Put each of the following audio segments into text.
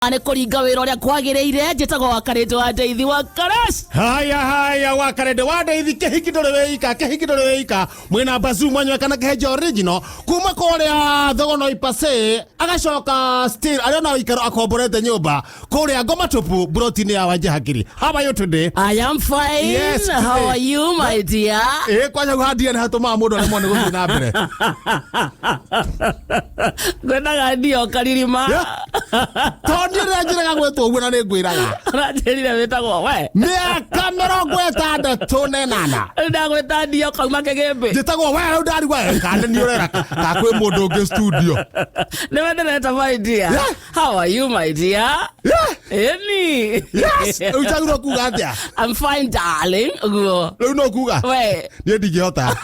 Nĩ kũringa wĩra ũrĩa kwagĩrĩire. Njĩtagwo Wakarĩndũ wa Ndeithi wa Karas. Haya haya, Wakarende wa Ndeithi, kĩhiki ndũrĩ wĩika, kĩhiki ndũrĩ wĩika, mwĩna Bazu mwenyewe kana kĩhenja original kuma kũrĩa Thogono Ipase, agacoka still arĩ ona ũikaro akomborete nyũmba kũrĩa Ngoma Tupu broti-inĩ ya Wanja Hakiri. How are you today? I am fine. Yes, How are you, my dear? Ĩ kwanja guhandia nĩ hatũmaga mũndũ aremwo nĩ gũthiĩ na mbere. Ngwendaga ndio karirima. Yeah. Tondũ niĩ rĩrĩa njĩraga gwĩtwo ũguo na nĩ ngwĩraga. Ũranjĩrire wĩtagwo we. Mĩaka 68. Ndagwĩta ndio kauma kĩgĩmbĩ. Njĩtagwo we, rĩu ndarigwo kana nĩ ũrera ka kwĩ mũndũ ũngĩ studio. Nĩ wendereta, my dear. Yeah. How are you, my dear? Yeah. Ĩni. Yes, rĩu njagĩrĩirwo kuga atĩa? I'm fine, darling. Ũguo. Rĩu no kuga We. Niĩ ndingĩhota,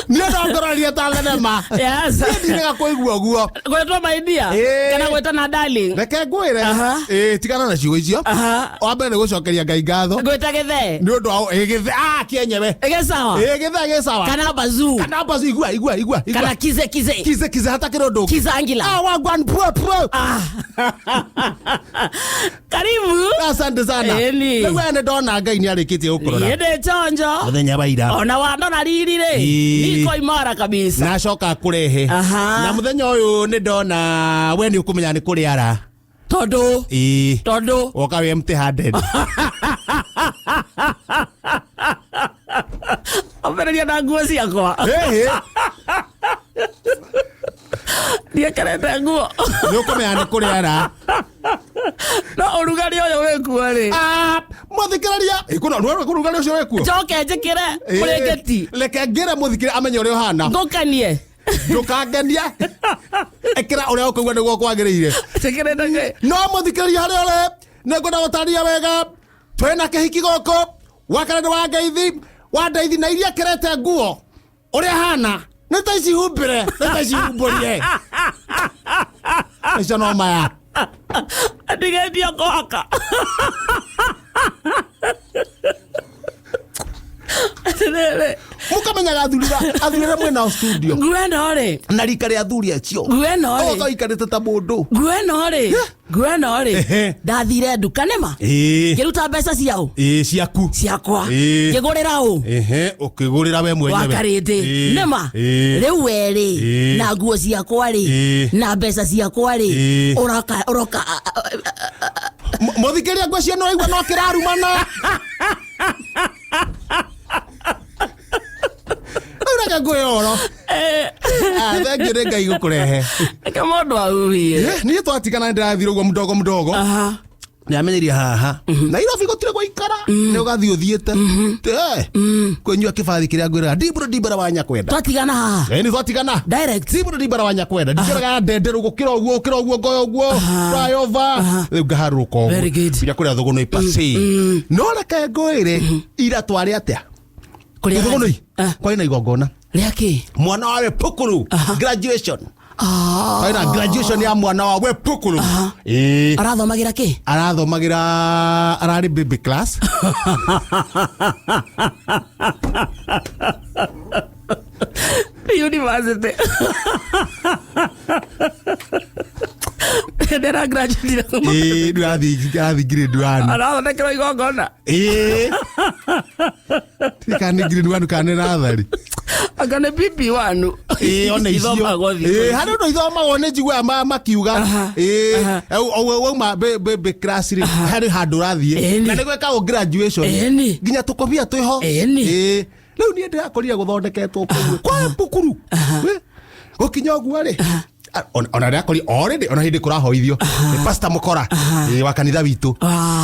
niĩ no ngororie ta thenema. Yes. Niĩ ndirega kũigua ũguo. Gwĩtwo my dear. Ĩĩ. Kana gwĩtwo na darling. Reke ngwĩre. Ĩĩ, tigana na ciugo icio. Wa mbere nĩ gũcokeria Ngai ngatho Ngwĩta gĩthee. Nĩ ũndũ wa ĩ, gĩthe ah, kĩenyewe. Gĩsawa. Ĩ, gĩthe gĩsawa. Kana bazuu. Kana bazu, igua igua igua igua. Kana kize kize. Kize kize, hatakĩrĩ ũndũ ũngĩ. Kizangila. Ah, wagwan pro pro. Ah. Karibu. Asante sana. Ĩni. Rĩu we nĩ ndona Ngai nĩ arĩkĩtie gũkũrora Niĩ ndĩ chonjo. Mũthenya wa ira. Ona wandora riri rĩ. Ĩĩ. Niko imara kabisa. Na acoka akũrehe. Na mũthenya ũyũ nĩ ndona we nĩ ũkũmenya nĩ kũrĩ ara. Tondũ. Ĩĩ. Tondũ. Woka wĩ empty handed. Ambĩrĩria na nguo ciakwa. Ĩhĩ. Ndiĩkĩrĩte nguo. Nĩ ũkũmenya nĩ kũrĩ ara. No ũrugarĩ ũyũ wĩkuo rĩ. Ah, mũthikĩrĩria ĩkũna rugarĩ ũcio wĩkuo. Njoke njĩkĩre mũrĩngĩti. Reke ngĩre mũthikĩrĩria amenye ũrĩa ũhana. Ngũkenie. Ndũkangenia, ĩkĩra ũrĩa ũkũigua nĩguo kwagĩrĩire. Njĩkĩrĩte kĩ? No mũthikĩrĩria harĩa ũrĩ, nĩ ngwenda gũtarĩria wega, twĩna kĩhiki gũkũ Wakarende wa Ngeithi wa Ndeithi, na iria kĩrete nguo ũrĩa hana nĩ ta ici humbĩre, nĩ ta ici humbũrie, icio no maya. Ndigĩtio kũhaka. Atĩrĩrĩ. Mũkamenyaga athuri arĩa mwĩnao studio Nguo ĩno rĩ. Na rika rĩa athuri acio. Nguo ĩno rĩ. Ũgoka ũikarĩte ta mũndũ. Nguo ĩno rĩ. Nguo ĩno rĩ. Ndathire nduka nĩma. Ngĩruta mbeca ciao. Ĩĩ, ciaku. Ciakwa. Ĩĩ. Ngĩgũrĩra ũ? Ehe, ũkĩgũrĩra we mwenyewe. Wakarĩndĩ. Nĩma. Rĩu we rĩ. Na nguo ciakwa rĩ. Na mbeca ciakwa rĩ. Ũroka ũroka. Mũthikĩrĩria, nguo cia nĩwaigua no kĩrarumana. Rĩu reke ngwĩre ũhoro. Ah, thengiũ nĩ Ngai gũkũrehe. Reke mũndũ ahuhie. Eh, niĩ twatigana nĩ ndĩrathire ũguo mdogo mdogo. Nĩ amenyeria haha Nairobi gũtirĩ gũikara, nĩ ũgathiĩ ũthiĩte. Eh, kũnyua kĩbathi kĩrĩa ngwĩraga ndimbũrũ ndimbara wa nyakwenda. Twatigana haha. Ĩni, twatigana. Direct. Ndimbũrũ ndimbara wa nyakwenda, ndikĩraga ndenderũ gũkĩra ũguo, gũkĩra ũguo, ngoya ũguo flyover, rĩu ngaharũrũka ũguo Very good. nginya kũrĩa Thũgũnũ ipacĩ. No reke ngwĩre, ira twarĩ atĩa? Kũrĩa? Thũgũnũ. Ah. Kwarĩ na igongona. Rĩa kĩ? Mwana wa Wepukuru, graduation. Ah. Kwarĩ na graduation ya mwana wa Wepukuru. Ĩĩ. Arathomagĩra kĩ? Arathomagĩra, ararĩ baby class. University. Ndĩra graduate. Ĩĩ, rĩu arathiĩ grade one. Arathondekerwo igongona. Ĩĩ, kana nĩ grade one kana nĩ nathari. Anga nĩ PP1. Ĩĩ, ona icio. Ithomagwo thikũ Ĩĩ, ici. harĩ ũndũ ithomagwo, nĩ njiguaga makiuga. Ĩĩ, wauma baby class rĩ, harĩ handũ ũrathiĩ. Na nĩ gwĩkagwo graduation. Nginya tũkobia twĩho. Ĩĩ, rĩu niĩ ndĩrakorire gũthondeketwo kũu kwa Pukuru. Ĩ, gũkinya ũguo rĩ, ona ndĩrakorire already ona hĩndĩ kũrahoithio nĩ Pastor Mukora, ĩ, wa kanitha witũ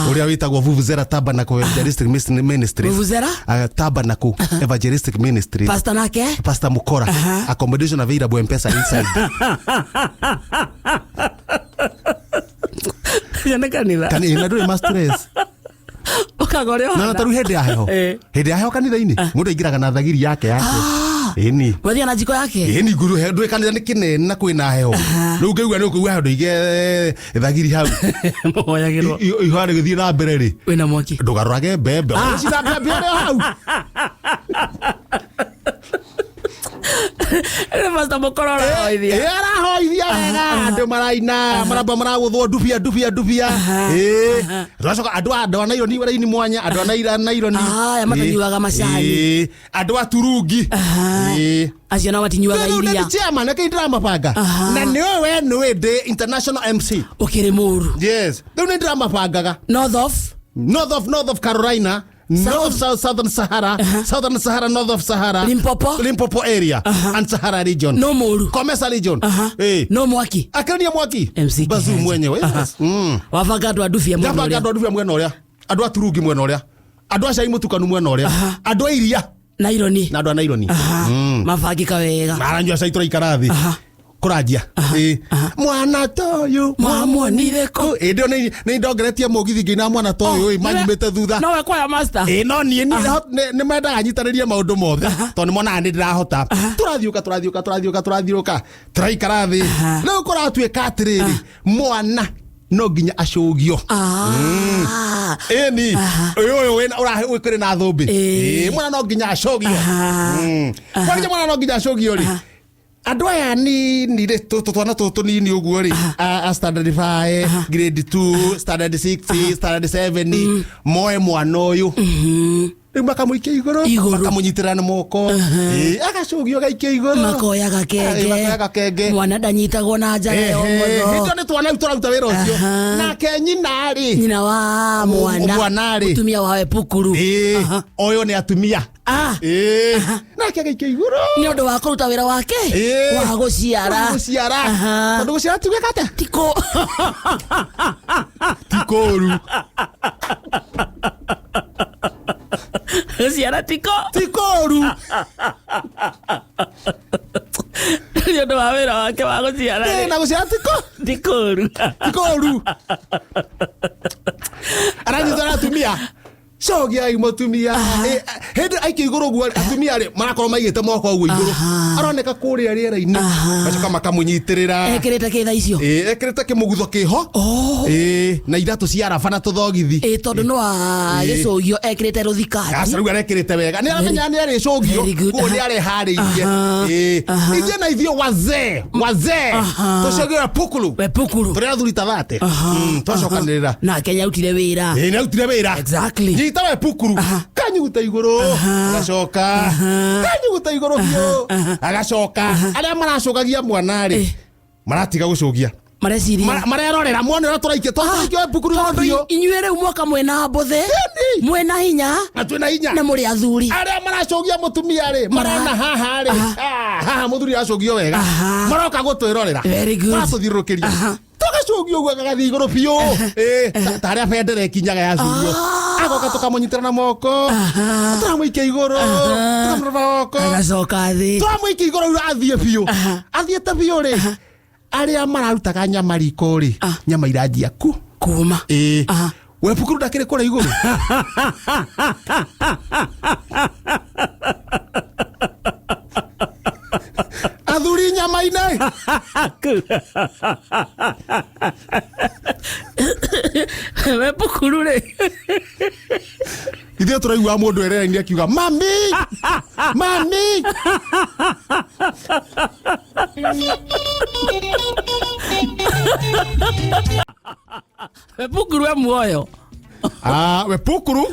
ũrĩa wĩtagwo Vuvuzela Tabernacle Evangelistic Ministries. Vuvuzela? Ah, Tabernacle Evangelistic Ministries. Pastor nake? Pastor Mukora. Accommodation available, M-Pesa inside. Nĩ kanitha. Kani na ndũrĩ ma stress. Ũkaga ũrĩa Na ũhana. taru hĩndĩ ya heho. Hĩndĩ ya heho kanitha-inĩ mũndũ aingĩraga na thagiri yake yake. Ĩni. Wethiĩ na njiko yake. Ĩni, nguru ndũĩ kanitha nĩ kĩnene na kwĩna heho. Rĩu ngĩigua nĩ ũkũigua heho, ndũige thagiri hau. Mũhoyagĩrwo. Ihoya rĩgĩthiĩ na mbere rĩ, Wĩna mwaki. Ndũgarũrage mbembe. Ũcithambia mbere hau. Nĩ Pastor Mũkoro ũrahoithia. Ĩ, arahoithia wega andũ maraina maramba maragũthwo ndubia ndubia ndubia. Ĩ, tũgacoka andũ a Naironi raini mwanya, andũ a Naironi. Aya matanyuaga macani. Ĩ, andũ a Turungi. Ĩ. Acio nao matinyuaga Rĩu iria. nĩ chairman reke ndĩramabanga. Aha. Na nĩwe we nĩwe ndĩ international MC. Ũkĩrĩ mũru. Yes, rĩu nĩ ndĩramabangaga. North of North of Carolina, North South, Southern Sahara, Southern Sahara, North of Sahara, Limpopo? Limpopo area and Sahara region. No mũru. Comesa region. Eh. No mwaki. Akĩrania mwaki. MC Bazu Kihenja. mwenyewe. Yes. Wabanga andũ a ndubia mwena Ndabanga ũrĩa. andũ a ndubia mwena ũrĩa, andũ a Turungi mwena ũrĩa, andũ a cai mũtukanu mwena ũrĩa, andũ a iria Naironi. na andũ a Naironi. Mabangĩka wega. Maranyua cai tũraikara thĩ. Kũranjia. Mwana toyũ Mwamuonire kũ? Ĩndĩ ĩyo nĩ ndongeretie mũgithi ngĩina mwana toyũ ĩ manyumĩte thutha. Nowe kwaya master. Ĩ no niĩ nĩ mendaga nyitanĩrie maũndũ mothe tondũ nĩ monaga nĩ ndĩrahota. Tũrathiũka tũrathiũka tũrathiũka tũrathiũka tũraikara thĩ. Rĩu kũratuĩka atĩrĩrĩ, mwana no nginya acũgio. Ĩni ũyũ wĩna ũrĩ na thũmbĩ. Ĩ, mwana no nginya acũgio. Kwarĩkia mwana no nginya acũgio rĩ, andũ aya nini rĩ, tũtũ twana tũtũ tũnini ũguo rĩ, a standard 5, grade 2, standard 6, standard 7, moe mwana ũyũ rĩu makamũikia igũrũ. Igũrũ. Makamũnyitĩrĩra na moko. Ĩ, agacũgio gaikia igũrũ. Makoya gakenge. Makoya gakenge. Mwana ndanyitagwo na njara ya Hĩndĩ ũmotho. ĩyo nĩ twana rĩu tũraruta wĩra ũcio. Nake nyina rĩ, Nyina wa mwana. Mwana rĩ. Mũtumia wa wepukuru. Ĩ, ũyũ nĩ atumia. Ĩ, nake agaikia igũrũ. Nĩ ũndũ wa kũruta wĩra wake Ĩ. wa gũciara. Wa gũciara. Tondũ gũciara ti gwĩka atĩa? Tiko. Ti kũũru. Gũciara tiko. Ti kũũru. Nĩ ũndũ wa wĩra wake wa gũciara. Ĩ, na gũciara tiko Ti kũũru. Ti kũũru. Aranyitwo na atumia, cogiai mũtumia. Ĩ, hĩndĩ aikia igũrũ ũguo atumia rĩ marakorwo maigĩte moko ũguo igũrũ, aroneka kũrĩa rĩera-inĩ, gacoka makamũnyitĩrĩra. Ekĩrĩte kĩ thaa icio? Ĩ, ekĩrĩte kĩmũgutho kĩho. Ĩ, na iratũ cia raba na tũthogithi. Ĩ, tondũ no agĩcũgio ekĩrĩte rũthikati. Aca, rĩu arekĩrĩte wega, nĩ aramenya nĩ arĩcũgio. Very good. Koguo nĩ areharĩirie. Ĩ, ithuĩ na ithuĩ wazee wazee tũcũgio pukulu. Wepukuru. Tũrĩ athuri ta thate. Twacokanĩrĩra. Nake nĩarutire wĩra. Ĩ, nĩ arutire wĩra. Nyita we pukuru, kanyuguta igũrũ, agacoka kanyuguta igũrũ biũ, agacoka. Arĩa maracũgagia mwana rĩ, maratiga gũcũgia. Mareciria. Marerorera mwana ũrĩa tũraikia, tũraikia we pukuru igũrũ biũ. Inyuĩ rĩu mwoka mwĩna mbũthĩ. Ĩni. Mwĩna hinya. Na twĩna hinya. Na mũrĩ athuri. Arĩa maracũgia mũtumia rĩ, marona haha rĩ, haha mũthuri aracũgio wega, maroka gũtwĩrorera. Very good. Maratũthiũrũrũkĩria, tũgacũgio ũguo gagathiĩ igũrũ biũ. Ĩ, ta harĩa bendera ĩkinyaga yacũgio, agoka tũkamũnyitĩra na moko, tũramũikia igũrũ, tũkamũrora moko. Agacoka thĩ. Twamũikia igũrũ rĩu athiĩ biũ, athiĩte biũ rĩ, arĩa mararutaga nyama riko rĩ, nyama iranjia ku Kuma. Ĩ, wepukuru ndakĩrĩ kũrĩa igũrũ. Athuri nyama-inĩ. Wepukuru rĩ. Ithuĩ tũraigua mũndũ erera-inĩ akiuga mami, mami. Wepukuru e muoyo. Ah, wepukuru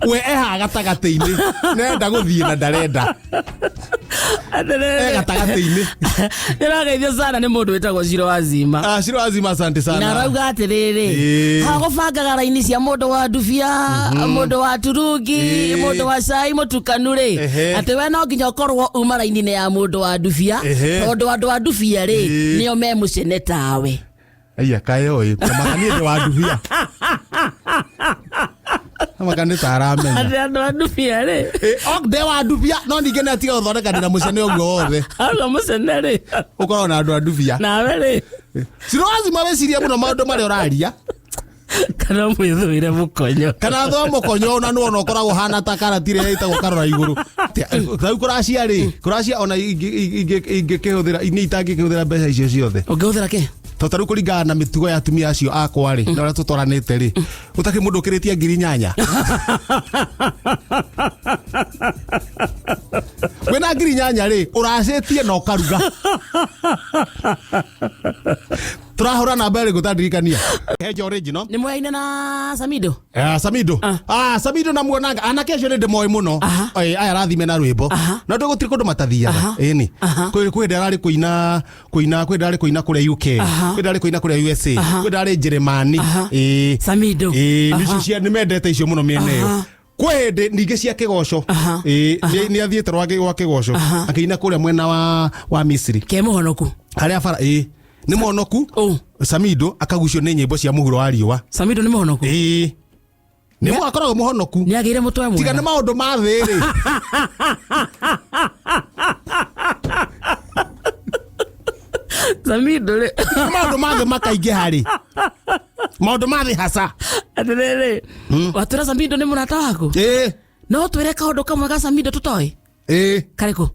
we eha gatagatĩ-inĩ, nenda gũthiĩ na ndarenda e gatagatĩ-inĩ. Nĩrageithio sana nĩ mũndũ wĩtagwo Ciro Wazima. Ah, Ciro Wazima, asante sana. Na arauga atĩrĩrĩ, hagũbangaga raini cia mũndũ wa ndubia, mũndũ wa turungi, mũndũ wa cai mũtukanu rĩ, atĩ we no nginya ũkorwo uma raini-inĩ ya mũndũ wa ndubia, tondũ andũ a ndubia rĩ, nĩo me mũcene tawe. Aya kayo ĩ maka niĩ ndĩ wa ndubia, maka nĩ ta aramenya. Atĩ andũ a ndubia rĩ. Ĩ, ok, ndĩ wa ndubia no ningĩ nĩ atiga gũthondekanĩra mũcene ũguo wothe. Auga mũcene rĩ. Ũkoragwo na andũ a ndubia. Nawe rĩ. Ciro Wazima, wĩcirie mũno maũndũ marĩa ũraria. Kana mwĩthũire mũkonyo. Kana tho mũkonyo ona nĩwona ũkoragwo hana ta karati ĩrĩa ĩtagwo karora igũrũ. Rĩu kũracia rĩ, kũracia ona ingĩkĩhũthĩra niĩ itangĩkĩhũthĩra mbeca icio ciothe. Ũngĩhũthĩra kĩ? To ta rĩu kũringana na mĩtugo ya atumia acio akwa rĩ, na ũrĩa tũtwaranĩte rĩ, gũtakĩrĩ mũndũ ũkĩrĩtie 8,000. Wĩna 8,000 rĩ, ũracĩtie na ũkaruga. Tũrahũra namba ĩrĩkũ tandirikania? Hejo original. Nĩ mwaine na Samido? Samido. Samido na muonanga anake acio nĩ ndĩmoĩ mũno. Aya arathime na rwĩmbo. Na ndũ gũtirĩ kũndũ matathiaga. Ĩni. Kwĩ hĩndĩ ararĩ kũina kũina, kwĩ hĩndĩ ararĩ kũina kũrĩa UK, kwĩ hĩndĩ ararĩ kũina kũrĩa USA, kwĩ hĩndĩ ararĩ Njĩrĩmani. Ĩĩ. Samido. Ĩĩ, nĩcio cia nĩ mendete icio mũno mĩena ĩyo. Kwĩ hĩndĩ ningĩ cia kĩgoco. Ĩĩ, nĩ athiĩte rwa kĩgoco. Akĩina kũrĩa mwena wa Misri. Ke mũhonoku. Harĩa bara, ĩĩ. Nĩ mũhonoku. Samido akagucio nĩ nyĩmbo cia mũhuro wa riũa. Samido nĩ mũhonoku? Ĩĩ. Nĩ akoragwo mũhonoku. Nĩ agĩire mũtwe mwega. Tiga nĩ maũndũ ma thĩ rĩ. Samido rĩ. Nĩ maũndũ ma thĩ makaingĩha rĩ. Maũndũ ma thĩ haca. Atĩrĩrĩ, watwĩra Samido nĩ mũrata waku? Ĩĩ. No twĩre kaũndũ kamwe ga Samido tũtoĩ? Ĩĩ. Karĩkũ?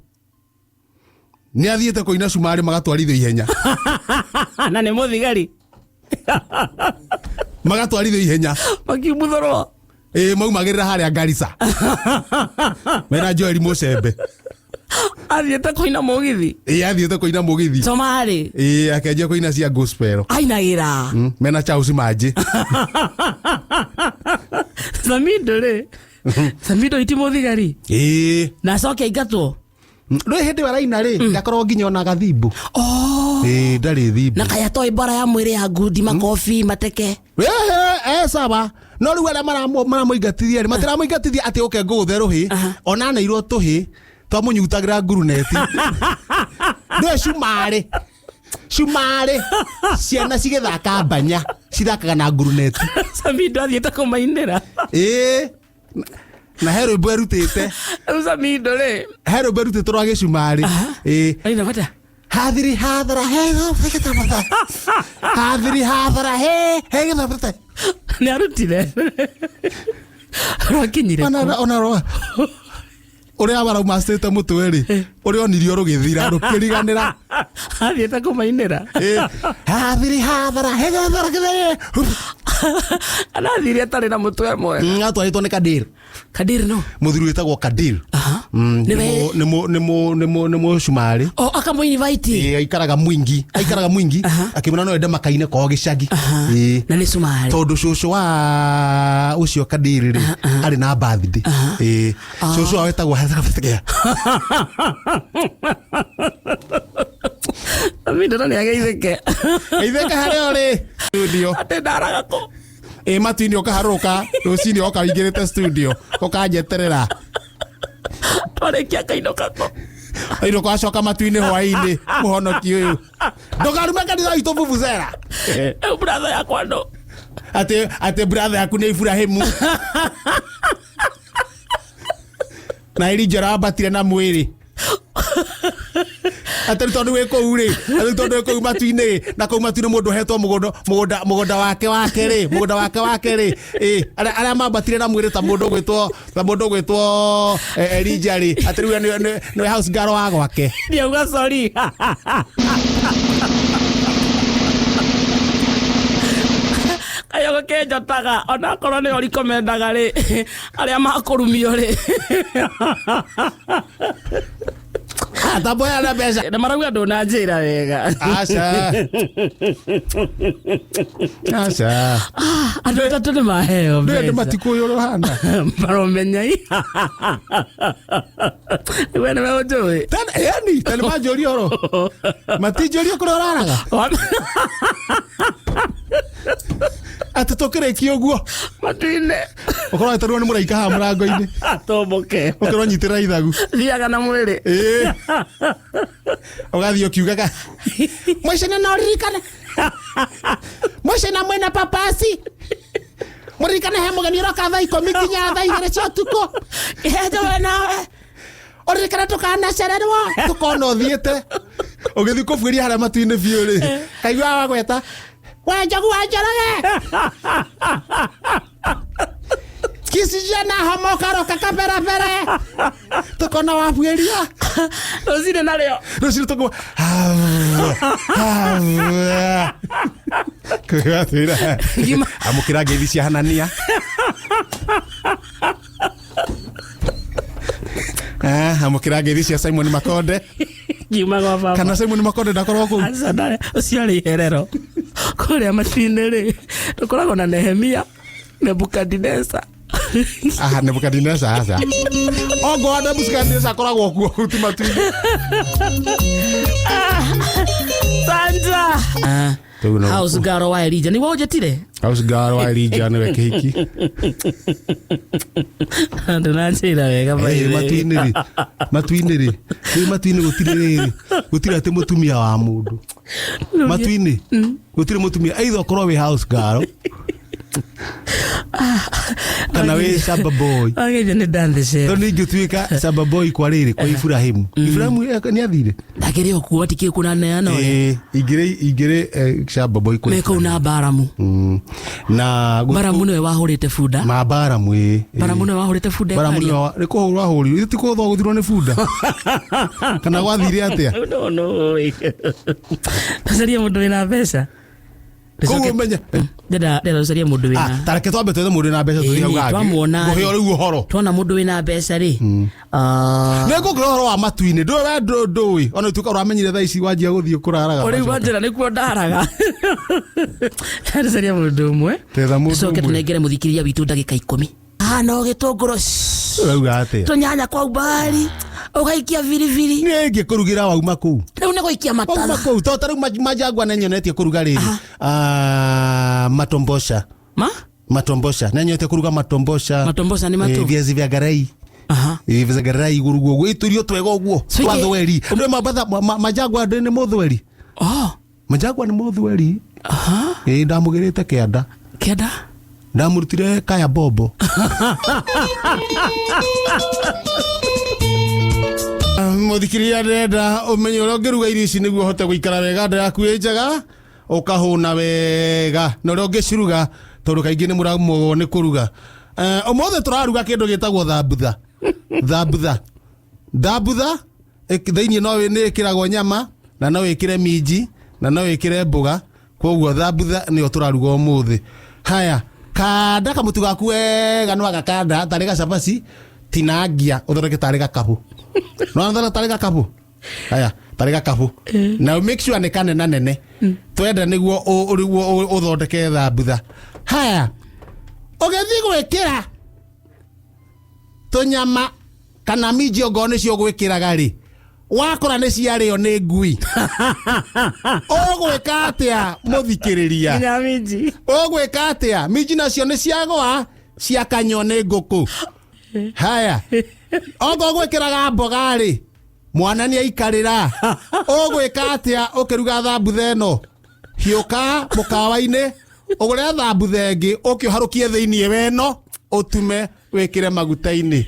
Nĩ athiĩte kũina cumarĩ magatwarithio ihenya. Na nĩ mũthigari. Magatwarithio ihenya. Makiumbuthũrwo. Ĩĩ, maumagĩrĩra harĩa Garissa. Mena Joel Mũcembe. Athiĩte kũina mũgithi. Ĩĩ, athiĩte kũina mũgithi. Somali. Ĩĩ, akĩanjia kũina cia gospel. Ainagĩra. Mena Charles Manji. Samido rĩ. Samido iti mũthigari. Ĩĩ. Na acoke aingatwo. Rĩu hĩndĩ ĩyo araina rĩ, ndakoragwo nginya ona gathimbu. Ĩĩ, ndarĩ thimbu. Na kaya toĩ mbara ya mwĩrĩ ya ngundi, makobi, mateke. Ehe, sawa. No rĩu arĩa maramũingatithia rĩ, matiramũingatithia atĩ ũke ngũgũthe rũhĩ. Ona aneirwo tũhĩ, twamũnyutagĩra nguruneti. Nĩwe cumarĩ. Cumarĩ. Ciana cigĩthaka mbanya, cithakaga na nguruneti. Samido athiĩte kũmainĩra. Ĩĩ. Na he rwĩmbo erutĩte. Rĩu Samido rĩ. He rwĩmbo erutĩte rwa gĩcumarĩ. Ĩĩ. Aina bata. Hathiri hathara he gĩtabata. Hathiri hathara he gĩtabata. Nĩ arutire. Rwakinyire kũ? Ona rwa. Ũrĩa waraumacĩte mũtwe rĩ, ũrĩa onirio rũgĩthira, rũkĩriganĩra. Athiĩte kũmainĩra. Ĩĩ. Hathiri hathara he gĩthara gĩthara. Arathire atarĩ na mũtwe mwega. Atwarĩtwo nĩ Kadir. Kadir no? Mũthuri wĩtagwo Kadir. Nĩwe- Nĩ mũcumarĩ. O, akamũ-invite. Ĩĩ, aikaraga mwingi. Aikaraga mwingi. Akĩmwĩra no ende makaine kwao gĩcagi. Ĩĩ. Na nĩ cumarĩ. Tondũ cũcũ wa ũcio Kadir rĩ, arĩ na birthday. Ĩĩ. Cũcũ wao wetagwo Hathara. Samido nĩ ageithĩke. Geithĩke harĩa ũrĩ. Studio. Atĩ ndaraga kũ? Ĩĩ, matu-inĩ ũkaharũrũka, rũcinĩ oka ũingĩrĩte studio, ũkanjeterera. Twarĩkia kainũka kũ? Ainũka acoka matu-inĩ hwaĩ-inĩ, mũhonoki ũyũ. Ndũkarume kanitha witũ vuvuzela. Rĩu brother yakwa ndũ. Atĩ brother yaku nĩ Ibrahimu. Na Elijah arambatire na mwĩrĩ. Atĩ rĩu tondũ wĩ kũu rĩ, atĩ rĩu tondũ wĩ kũu matu-inĩ rĩ, na kũu matu-inĩ mũndũ ũhetwo mũgũnda, mũgũnda, mũgũnda wake wake rĩ, mũgũnda wake wake rĩ, ĩ, arĩa mambatire na mwĩrĩ ta mũndũ ũgwĩtwo, ta mũndũ ũgwĩtwo, Elijah rĩ, atĩ rĩu nĩwe house girl wa gwake. Ndiauga sorry. Kayogo kenjotaga, onakorwo nĩo rikomendaga rĩ, arĩa makũrumio rĩ. Tamboya na mbeca. Na marauga ndũnanjĩra wega. Aca. Aca. Andũ atatũ nĩ maheo Ndũĩ andũ mbeca. matikũĩ ũrĩa ũhana. Maromenya i. We nĩwe ũnjũĩ. Tena, yani, tena manjũria oro. Matinjũria kũrĩa ũraraga. Atĩ tũkĩrĩkia ũguo. Matu-inĩ. Ũkorwo weterwo nĩ mũraika haha mũrango-inĩ. Atũmbũke. Ũkorwo nyitĩrĩra ithagu. Thiaga na mwĩrĩ. Ĩĩ. Ũgathiĩ ũkiugaga, Mũicene no ũririkane. Mũicene mwĩna papasi. Mũririkane he mũgeni ũroka thaa ikũmi nginya thaa igĩrĩ cia ũtukũ. Kĩhenjo we nawe. Ũririkane ndũkanacererwo. Tũkona ũthiĩte. Ũgĩthiĩ kũbuĩria harĩa matu-inĩ biũ rĩ. Kaigua wagweta. We Njogu wa Njoroge. Kisijana homokaroka kaberabere tukona wabuĩria. Rũcinĩ narĩo. Rũcinĩ tũkũ kwĩratwĩra. Ngima. Amũkĩra ngeithi cia Hanania. Ah, amũkĩra ngeithi cia Simon Makonde. Ngiuma gwa baba. Kana Simon Makonde ndakorwo kũu. Aca ndarĩ, ũcio arĩ iherero kũrĩa matu-inĩ rĩ, tũkoragwo na Nehemia, Nebukadineza. Aha, Nebukadineza aca ongo wa Nebukadineza akoragwo kuo ti matu-inĩ. Santa. Rĩu no- House girl wa Elijah nĩguo ũnjĩtire. House girl wa Elijah nĩwe kĩhiki. Ndũnanjĩra wega by Eh, the way. matu-inĩ rĩ, matu-inĩ rĩ, rĩu matu-inĩ gũtirĩ rĩrĩ, gũtirĩ atĩ mũtumia wa mũndũ matu-inĩ, gũtirĩ mũtumia, either ũkorwo wĩ house girl kana wĩ shamba boy. Wageithio nĩ Dan the Chef. Tondũ ingĩtuĩka shamba boy kwa rĩrĩ, kwa Ibrahimu, Ibrahimu nĩ athire. Ndakĩrĩ o kuo atikĩrĩ kũnaneana ũrĩa. Eh, ingĩrĩ ingĩrĩ shamba boy kwa Me kũu na Baramu. Na Baramu nĩwe wahũrĩte bunda. Ma Baramu ĩ. Baramu nĩwe wahũrĩte bunda. Baramu ĩkaria. nĩwe nĩ kũhũrwo ahũrirwo, ti kũhũthwo gũthirwo nĩ bunda, kana gwathire atĩa? No, no. Tũcarie mũndũ wĩna mbeca. Koguo ũmenye Ndĩrenda tũcarie mũndũ Ah, wĩna ta reke twambe twethe mũndũ wĩna mbeca tũthiĩ hau Ĩni, hangĩ. twamuona Ngũhe rĩ. o rĩu ũhoro. Tuona mũndũ wĩna mbeca rĩ, ah, Nĩ ngũkũhe ũhoro wa matu-inĩ, ndũĩ we ndũĩ ona ũtuĩka ũramenyire thaa ici wanjia gũthiĩ kũraraga. O rĩu wanjĩra nĩkuo ndaraga. Tũcarie mũndũ ũmwe. Tetha mũndũ Tũcoke ũmwe. tũnengere mũthikĩrĩria witũ ndagĩka 10. Ah, no gĩtũngũrũ. Ũrauga atĩa? Tũnyanya kwa umbali, ũgaikia biribiri. Niĩ ingĩkũrugĩra wauma kũu. Rĩu nĩ gũikia Wauma matatha. kũu to ta rĩu manjangwa nĩnyonetie kũruga rĩrĩ. Ah, matombosha. Ma? Matombosha nĩnyonetie kũruga matombosha. Matombosha nĩ matũ? Eh, viazi vya garai. Aha. Eh, viazi vya garai igũrugwo ũguo iturio twega ũguo So twa ingĩ- thweri. Ndũĩ Mambatha manjangwa nĩ mũthweri. Oh. Manjangwa nĩ mũthweri. Aha. Ĩĩ ndamũgĩrĩte kĩanda. Kĩanda? Ndamũrutire kaya bombo. Mũthikĩrĩria, ndĩrenda ũmenye ũrĩa ũngĩruga irio ici nĩguo ũhote gũikara wega, nda yaku ĩ njega, ũkahũna wega, na ũrĩa ũngĩciruga, tondũ kaingĩ nĩ mũramũgwo nĩ kũruga. Eh, ũmũthĩ tũraruga kĩndũ gĩtagwo thambutha. Thambutha, thambutha thĩinĩ no nĩ ĩkĩragwo nyama na no wĩkĩre minji na no wĩkĩre mboga, koguo thambutha nĩyo tũraruga ũmũthĩ. Haya, kanda kamũtu gaku wega, no agakanda tarĩ gacabaci, tinangia ũthondeke tarĩ gakabu, no ũthondeke tarĩ gakabu. Haya, tarĩ gakabu, na make sure nĩ kanena nene twenda nĩguo nĩguo ũthondeke thambutha. Haya, ũgĩthiĩ gwĩkĩra tũnyama kana minji ongorwo nĩcio ũgwĩkĩraga rĩ, wakora nĩ ciarĩo nĩ ngui, ũgwĩka atĩa mũthikĩrĩria? Nginya minji. Ũgwĩka atĩa? Minji nacio nĩ ciagwa ciakanywo nĩ ngũkũ. Haya, ongorwo gwĩkĩraga mboga rĩ, mwana nĩ aikarĩra, ũgwĩka atĩa ũkĩruga thambutha ĩno? Hiũka mũkawa-inĩ ũgũre thambutha ĩngĩ, ũke ũharũkie thĩiniĩ weno, ũtume wĩkĩre maguta-inĩ.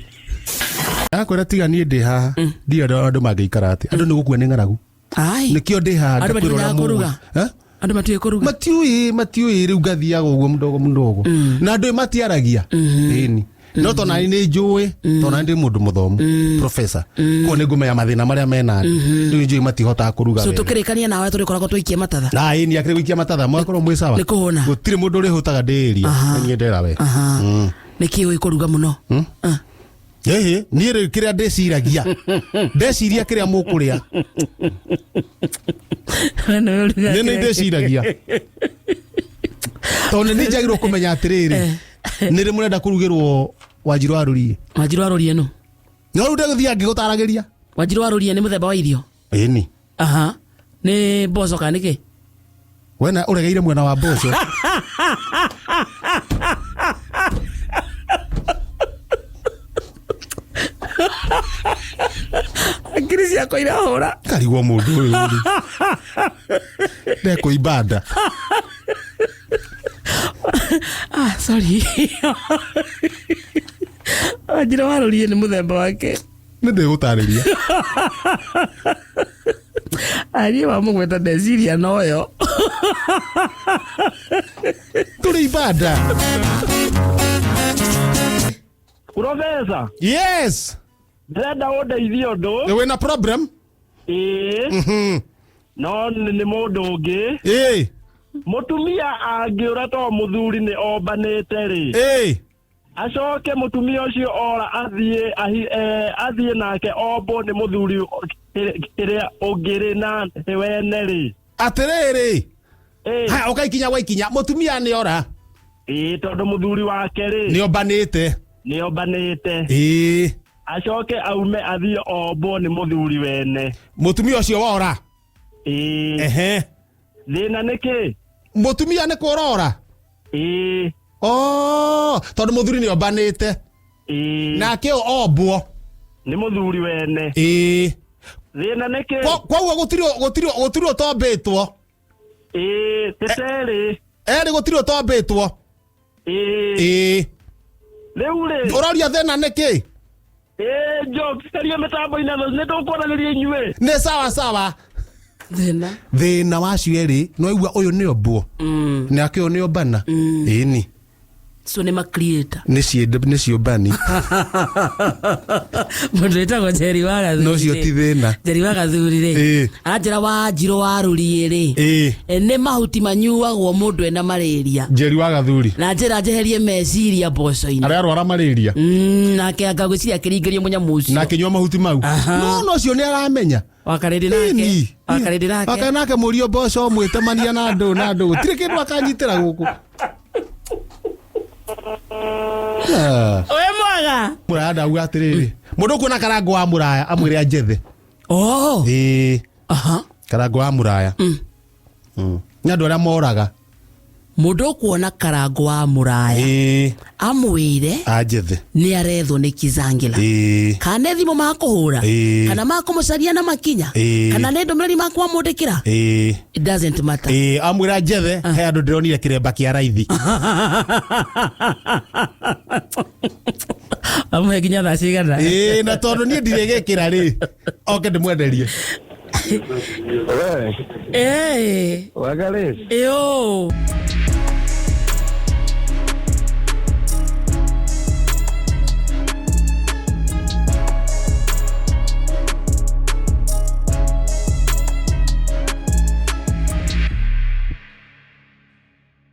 Ndakwĩra tiga niĩ ndĩ haha, ndiũĩ andũ mangĩikara atĩa, andũ nĩ gũkua nĩ ng'aragu. Ai. Nĩkĩo ndĩ haha. Andũ Ngakwĩra ũrĩa matimenyaga kũruga. mũĩ. Eh? Andũ matiũĩ kũruga. Matiũĩ, matiũĩ, rĩu ngathiaga ũguo mdogo mdogo, na andũ matiaragia ĩni, no tondũ nani nĩ njũĩ, tondũ nani ndĩ mũndũ mũthomu, professor, koguo nĩ ngũmenya mathĩna marĩa mena andũ. Rĩu njũĩ matihotaga kũruga So wega. tũkĩrĩkania nawe tũrĩkoragwo tũikie matatha. Na ĩni akĩrĩ gũikia matatha, mwakorwo mwĩ sawa. Nĩ kũhũna. Gũtirĩ mũndũ ũrĩhũtaga ndĩ ĩria. Niĩ ndera we. Aha. Nĩkĩ ũĩ kũruga mũno? Ah. Ĩhĩ, niĩ rĩu kĩrĩa ndĩciragia, ndeciria kĩrĩa mũkũrĩa. We nĩwe ũrugaga Nĩ nĩ kĩrĩa- ndĩciragia, tondũ nĩ njagĩrĩirwo kũmenya atĩrĩrĩ, nĩ rĩ mũrenda kũrugĩrwo wanjirũ wa rũriĩ. Wanjirũ wa rũriĩ nũ? No rĩu ndegũthiaga ngĩgũtaragĩria. Wanjirũ wa rũriĩ nĩ mũthemba wa irio. Ĩni. Aha. Nĩ mboco kana nĩkĩ? Wena ũregeire mwena wa mboco. Hakiri ciakwa irahũra. Karigwo mũndũ ũyũ rĩ ndekũimba nda. Ah, sorry. Wanjirũ wa rũriĩ nĩ mũthemba wake. Nĩ ndĩgũtarĩria. Ariĩ wa mũgweta ndeciria noyo. Tũrĩ ibanda. Profesa, Yes. Ndĩrenda ũndeithie ũndũ. Wĩna problem? Ĩĩ. No nĩ mũndũ ũngĩ. Ĩĩ. Mũtumia angĩũra to mũthuri nĩ ombanĩte rĩ. Ĩĩ. Acoke mũtumia ũcio ora athiĩ athiĩ nake ombwo nĩ mũthuri kĩrĩa ũngĩrĩ na wene rĩ. Atĩrĩrĩ. Ĩĩ. Haya, ũkaikinya waikinya mũtumia nĩ ora. Ĩĩ, tondũ mũthuri wake rĩ. Nĩ ombanĩte. Nĩ ombanĩte. Ĩĩ. Acoke aume athiĩ ombwo nĩ mũthuri wene. Mũtumia ũcio wora. Ĩĩ. Ehe. Thĩna nĩ kĩ? Mũtumia nĩ kũrora. Ĩĩ. Oh, tondũ mũthuri nĩ ombanĩte. Ĩĩ. Nake ombwo. Nĩ mũthuri wene. Ĩĩ. Thĩna nĩ kĩ? Koguo gũtirĩ ũtombĩtwo. Ĩĩ, tĩterĩ. Erĩ gũtirĩ ũtombĩtwo. Ĩĩ. Ĩĩ. Rĩu rĩ. Ũroria thĩna nĩ kĩ? Ĩĩ, Njoki, caria mĩtambo-inĩ nĩ tũkwaranĩria inyuĩ. Nĩ sawa sawa. Thĩna. Thĩna wacio erĩ no aigua ũyũ nĩ ombwo. Nake ũyũ nĩ ombana. Ĩni. So nĩ ma creator. Nĩ ciũmbani. Mũndũ wĩtagwo Njeri wa Gathuri. No ũcio ti thĩna. Njeri wa Gathuri rĩ. Ĩĩ. Aranjĩra wa Njirũ wa Rũriĩ rĩ. Ĩĩ. Nĩ mahuti manyuagwo mũndũ ena malaria. Njeri wa Gathuri. Na njĩra njeherie meciria mboco-inĩ. Arĩa arwara malaria. Nake anga gwĩciria akĩringĩrio mũnyamũ ũcio. Na akĩnyua mahuti mau. No ũcio nĩ aramenya. Wakarĩndĩ nake. Ĩni. Wakarĩndĩ nake. Wakarĩndĩ nake mũrio mboco mwĩtemania na andũ na andũ. Gũtirĩ kĩndũ akanyitĩra gũkũ. We mwega. Mũraya ndauga atĩrĩrĩ. Mũndũ ũkuona karango wa mũraya amwĩre anjethe. Oh. Ĩĩ. Aha. Karango wa mũraya. Nĩ andũ arĩa moraga. Mũndũ ũkuona karango wa mũraya. Ĩĩ. Amwĩre. Anjethe. Nĩ arethwo nĩ Kizangila. Ĩĩ. Kana nĩ thimũ makũhũra. Ĩĩ. Kana makũmũcaria na makinya. Ĩĩ. Kana nĩ ndũmĩrĩri makwamũndĩkĩra. Ĩĩ. It doesn't matter. Ĩĩ, amwĩra njethe he andũ ndĩronire kĩremba kĩa raithi. Amũhe nginya thaa cigana. Ĩĩ, na tondũ niĩ ndirĩgĩkĩra rĩ, oke ndĩmwenderie. We. Ĩĩ. Wagarĩ. Ĩũ.